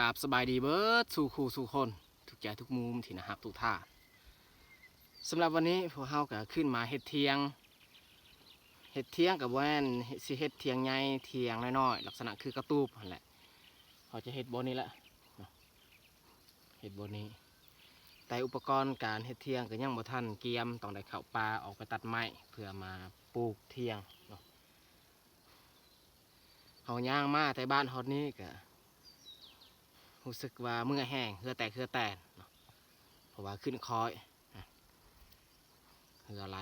ກາບສະບາຍດີເບີດສູ່ຄູ່ສູ່ຄົນ ທຸກໃຈທຸກມຸມທີ່ໜ້າຮັກທຸກທ່ານ. ສຳລັບວັນນີ້ພວກເຮົາກໍຂຶ້ນມາເຮັດຖຽງ ເຮັດຖຽງກໍບໍ່ແມ່ນຊິເຮັດຖຽງໃຫຍ່ ຖຽງນ້ອຍໆ ລັກສະນະຄືກະຕູບຫັ້ນແຫຼະ. ເຮົາຈະເຮັດບ່ອນນີ້ແຫຼະເນາະ ເຮັດບ່ອນນີ້ ແຕ່ອຸປະກອນການເຮັດຖຽງກໍຍັງບໍ່ທັນກຽມ ຕ້ອງໄດ້ເຂົ້າປ່າອອກໄປຕັດໄມ້ເພື່ອມາປູກຖຽງເນາະ. ເຮົາຍ່າງມາແຕ່ບ້ານຮອດນີ້ກະຮູ້ສຶກວ່າເມື່ອຍແຮງ ເຫື່ອແຕກເຫື່ອແຕນເນາະ ເພາະວ່າຂຶ້ນຄ້ອຍ ເຫື່ອໄຫຼ.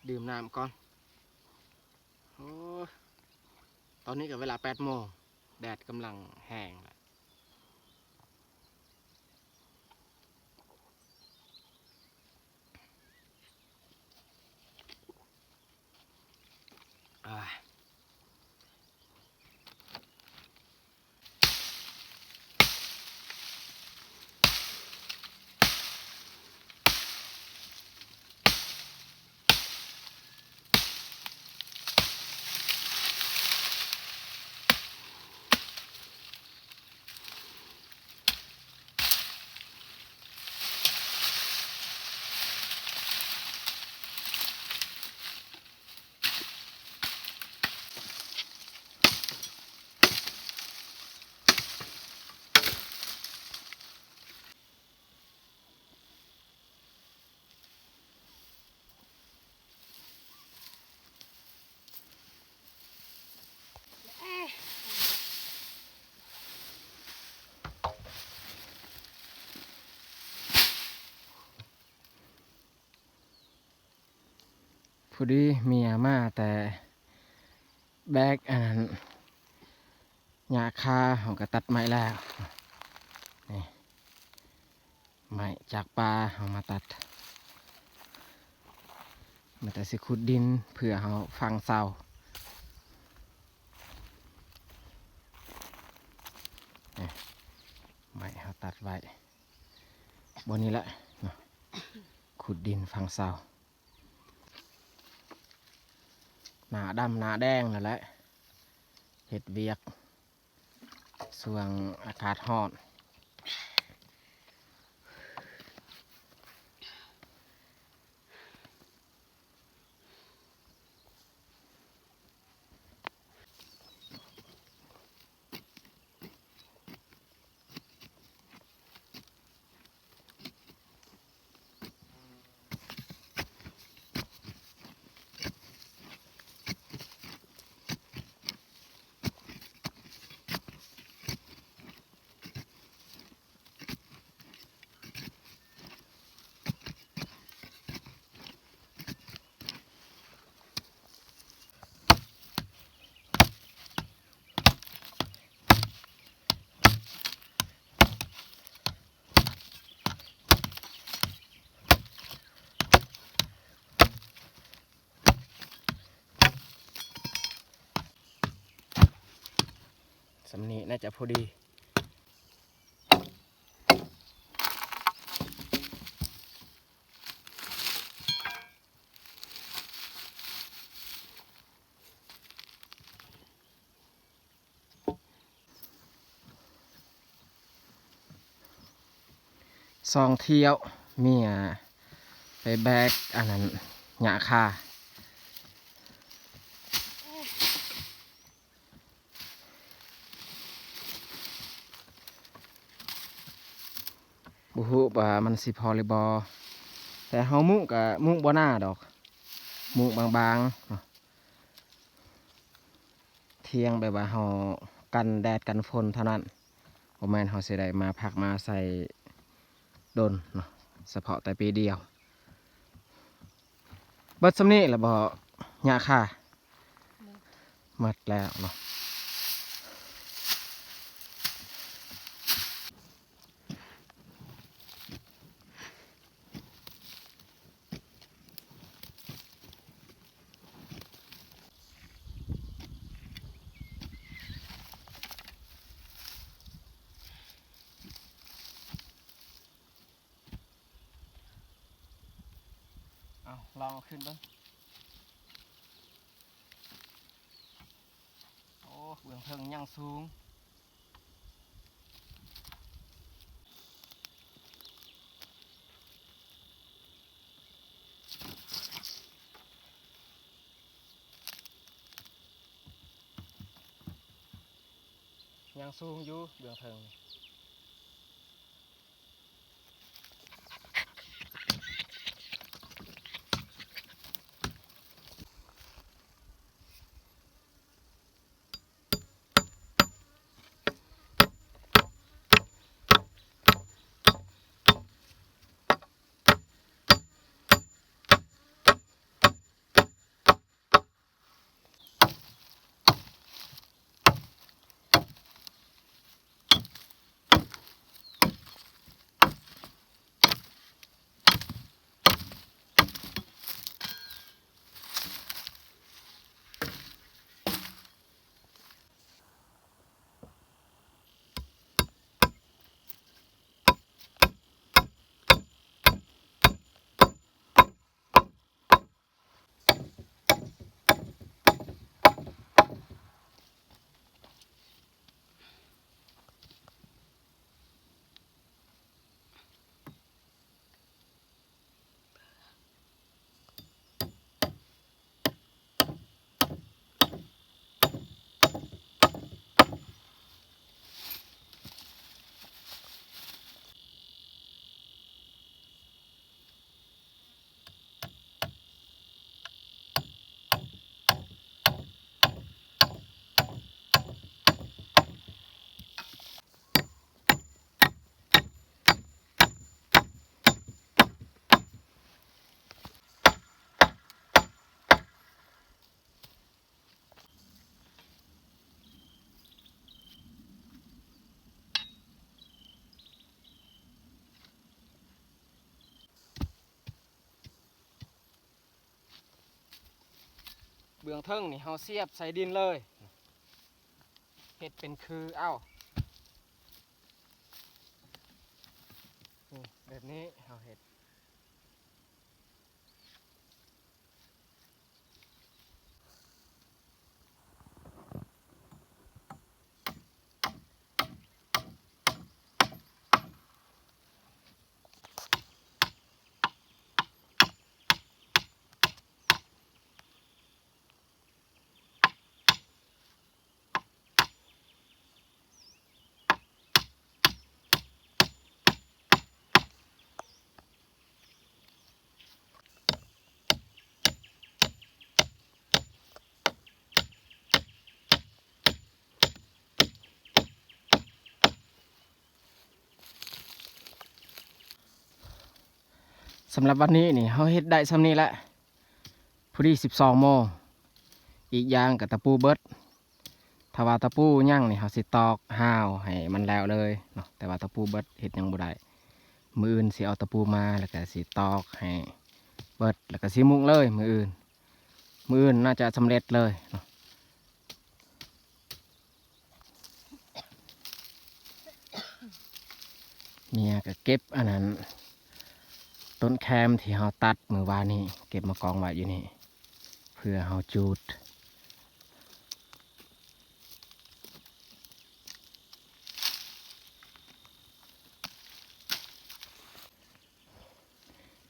ດື່ມນ້ຳກ່ອນ. ໂອ້ ຕອນນີ້ກໍເວລາແປດໂມງ ແດດກຳລັງແຮງແລ້ວ. ພໍດີເມຍມາແຕ່ແບກອັນນັ້ນ ຫຍ້າຄາເຮົາກໍຕັດໄມ້ແລ້ວ ນີ້ ໄມ້ຈາກປ່າເຮົາມາຕັດ ມາແຕ່ຊິຂຸດດິນເພື່ອເຮົາຝັງເສົາ ນີ້ ໄມ້ເຮົາຕັດໄວ້ບ່ອນນີ້ແຫຼະເນາະ ຂຸດດິນຝັງເສົາ. ໜ້າດຳໜ້າແດງນັ້ນແຫຼະ ເຮັດວຽກຊ່ວງອາກາດຮ້ອນ. ສ່ຳນີ້ໜ້າຈະພໍດີ. ສອງຖ້ຽວ ເມຍໄປແບກອັນນັ້ນ ຫຍ້າຄາ ບໍ່ຮູ້ວ່າມັນຊິພໍຫຼືບໍ່ ແຕ່ເຮົາມຸກະມຸບໍ່ໜ້າດອກ. ມຸງບາງໆເນາະ ທ່ຽງແບບວ່າເຮົາກັນແດດກັນຝົນເທົ່ານັ້ນ ບໍ່ແມ່ນເຮົາຊິໄດ້ມາພັກມາອາໄສດົນເນາະ ສະເພາະແຕ່ປີດຽວ. ເບິດສ່ຳນີ້ລະບໍ່ ຍາຄ່າ? ເບິດແລ້ວເນາະ. ເອົາ ລອງເອົາຂຶ້ນເບິ່ງ. ໂອ້ ເບື້ອງເທິງຍັງສູງ. ຍັງສູງຢູ່ເບື້ອງເທິງ. ເບື້ອງເທິງນີ້ເຮົາສຽບໃສ່ດິນເລີຍ ເຮັດເປັນຄືເອົາ ນີ້ ແບບນີ້ເຮົາເຮັດ. ສຳລັບວັນນີ້ນີ້ ເຮົາເຮັດໄດ້ສ່ຳນີ້ແຫຼະ ພໍດີສິບສອງໂມງ. ອີກຢ່າງກໍຕະປູເບິດ ຖ້າວ່າຕະປູຍັງນີ້ ເຮົາຊິຕອກຮາວໃຫ້ມັນແລ້ວເລີຍເນາະ ແຕ່ວ່າຕະປູເບິດເຮັດຫຍັງບໍ່ໄດ້. ມື້ອື່ນຊິເອົາຕະປູມາ ແລ້ວກໍຊິຕອກໃຫ້ເບິດ ແລ້ວກໍຊິມຸງເລີຍມື້ອື່ນ. ມື້ອື່ນໜ້າຈະສຳເລັດເລີຍເນາະ. ເມຍກໍເກັບອັນນັ້ນ ຕົ້ນແຄມທີ່ເຮົາຕັດມື້ວານນີ້ ເກັບມາກອງໄວ້ຢູ່ນີ້ ເພື່ອເຮົາຈູດ.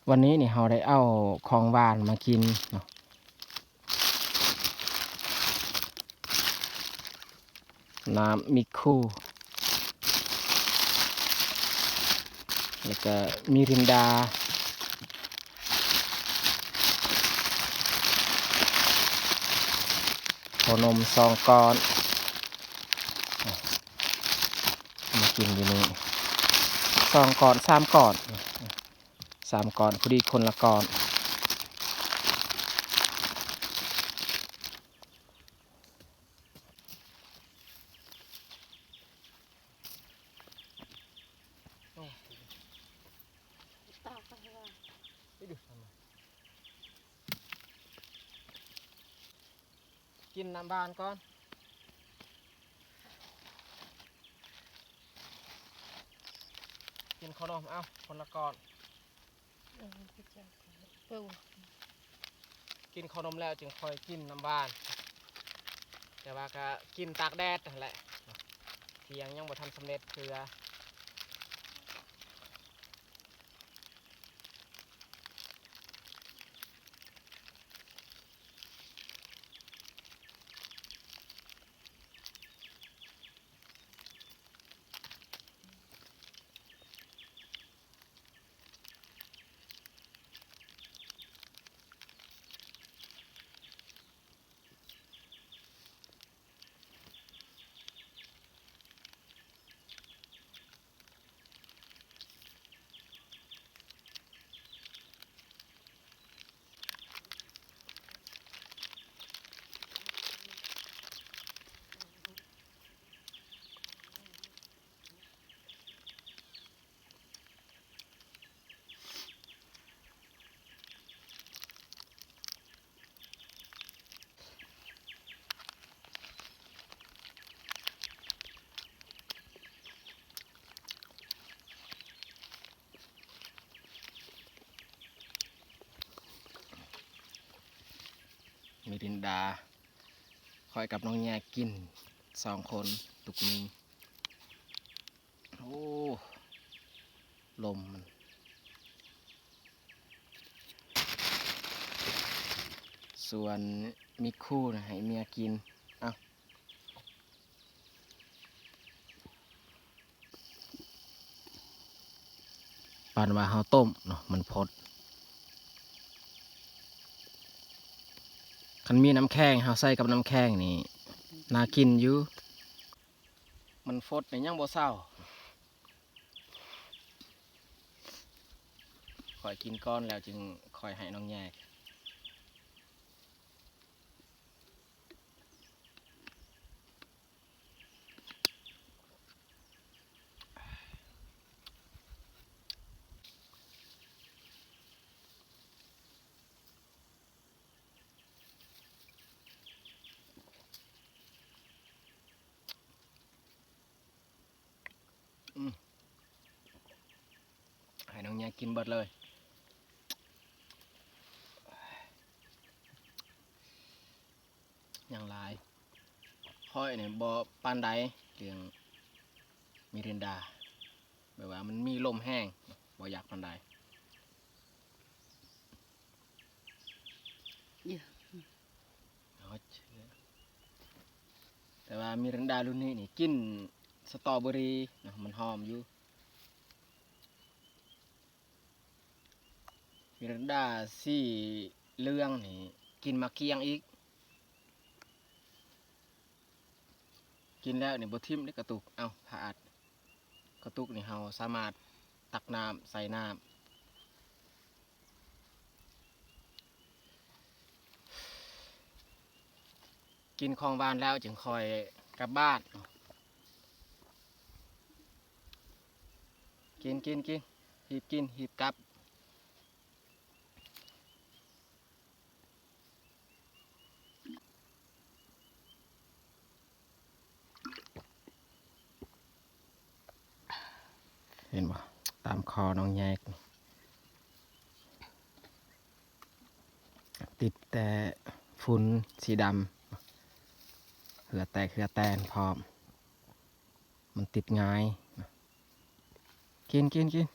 ວັນນີ້ນີ້ເຮົາໄດ້ເອົາຂອງຫວານມາກິນເນາະ ນ້ຳມິກຄູ ແລ້ວກະມີຣິນດາ. ຫົວນົມສອງກ້ອນ ມາກິນຢູ່ນີ້ ສອງກ້ອນ ສາມກ້ອນ ສາມກ້ອນ ພໍດີຄົນລະກ້ອນ. ກິນນ້ຳຫວານກ່ອນ ກິນເຂົ້າໜົມ ເອົາ ຄົນລະກ້ອນ. ກິນເຂົ້າໜົມແລ້ວຈຶ່ງຄ່ອຍກິນນ້ຳຫວານ ແຕ່ວ່າກະກິນຕາກແດດຫັ້ນແຫຼະ ທ່ຽງຍັງບໍ່ທັນສຳເລັດເທື່ອ. ມິລິນດາ ຂ້ອຍກັບນ້ອງແຍກກິນສອງຄົນຕຸກໜຶ່ງ. ໂອ້ ລົມມັນ ສ່ວນມິກຄູນະໃຫ້ເມຍກິນ ເອົ້າ ປານວ່າເຮົາຕົ້ມເນາະ ມັນຟົດ ຄັນມີນ້ຳແຂງ ເຮົາໃສ່ກັບນ້ຳແຂງນີ້ ໜ້າກິນຢູ່. ມັນຟົດນີ້ຍັງບໍ່ເຊົາ ຂ້ອຍກິນກ່ອນແລ້ວຈຶ່ງຄ່ອຍໃຫ້ນ້ອງແຍກ. ອືມ ໃຫ້ນ້ອງແຍກກິນເບິດເລີຍ ຍັງຫຼາຍ. ຂ້ອຍນີ້ບໍ່ປານໃດເລື່ອງມິລິນດາ ແບບວ່າມັນມີລົມແຮງ ບໍ່ຢາກປານໃດ. ແຕ່ວ່າມິລິນດາລຸ້ນນີ້ນີ້ ກິ່ນສະຕໍເບີຣີນະ ມັນຫອມຢູ່. ມິລິນດາສີເຫຼືອງນີ້ ກິ່ນໝາກກຽງອີກ. ກິນແລ້ວນີ້ບໍ່ຖິ້ມເດ້ກະຕຸກ ເອົ້າ ພາດ ກະຕຸກນີ້ເຮົາສາມາດຕັກນ້ຳໃສ່ນ້ຳ ກິນຂອງຫວານແລ້ວຈຶ່ງຄ່ອຍກັບບ້ານ. ກິນ ກິນ ກິນ ຮີບກິນ ຮີບກັບ. ເຫັນບໍ່? ຕາມຄໍນ້ອງແຍກ ຕິດແຕ່ຝຸ່ນສີດຳ ເຫື່ອແຕກເຫື່ອແຕນພ້ອມ ມັນຕິດງ່າຍ. ກິນ ກິນ ກິນ.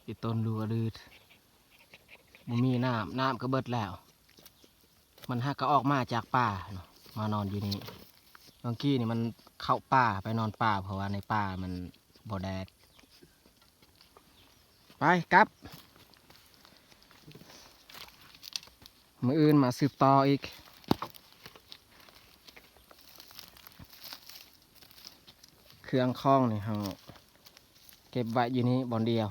ອີຕົນລູກອະດືດ ບໍ່ມີນ້ຳ ນ້ຳກໍເບິດແລ້ວ. ມັນຫາກກໍອອກມາຈາກປ່າເນາະ ມານອນຢູ່ນີ້. ບາງກີນີ້ມັນເຂົ້າປ່າ ໄປນອນປ່າ ເພາະວ່າໃນປ່າມັນ ບໍ່ແດດ. ໄປກັບ ມື້ອື່ນມາສືບຕໍ່ອີກ. ເຄື່ອງຂອງນີ້ເຮົາເກັບໄວ້ຢູ່ນີ້ບ່ອນດຽວ.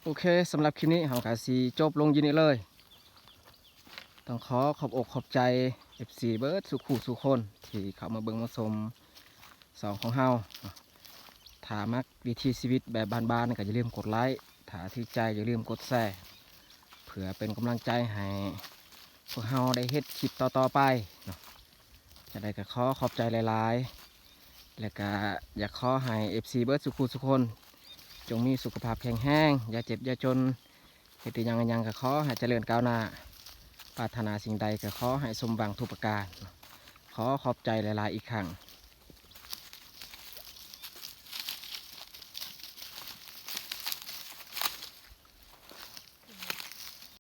ໂອເຄ ສຳລັບຄລິບນີ້ເຮົາກໍຊິຈົບລົງຢູ່ນີ້ເລີຍ. ຕ້ອງຂໍຂອບອົກຂອບໃຈ ເອັຟຊີ ເບິດສູ່ຄູ່ສູ່ຄົນທີ່ເຂົ້າມາເບິ່ງມາຊົມຊ່ອງຂອງເຮົາ. ຖ້າມັກວິຖີຊີວິດແບບບ້ານໆ ກໍຢ່າລືມກົດໄລ, ຖ້າຖືກໃຈຢ່າລືມກົດແຊ ເພື່ອເປັນກຳລັງໃຈໃຫ້ພວກເຮົາໄດ້ເຮັດຄລິບຕໍ່ໆໄປເນາະ. ຈັ່ງໃດກໍຂໍຂອບໃຈຫຼາຍໆ ແລະກະຢາກຂໍໃຫ້ ເອັຟຊີ ເບິດສູ່ຄູ່ສູ່ຄົນ ຈົ່ງມີສຸຂະພາບແຂງແຮງ, ຢ່າເຈັບຢ່າຈົນ, ເຮັດອີ່ຫຍັງອີ່ຫຍັງກໍຂໍໃຫ້ຈະເລີນກ້າວໜ້າ, ປາດຖະໜາສິ່ງໃດກໍຂໍໃຫ້ສົມຫວັງທຸກປະການ. ຂໍຂອບໃຈຫຼາຍໆອີກຄັ້ງ.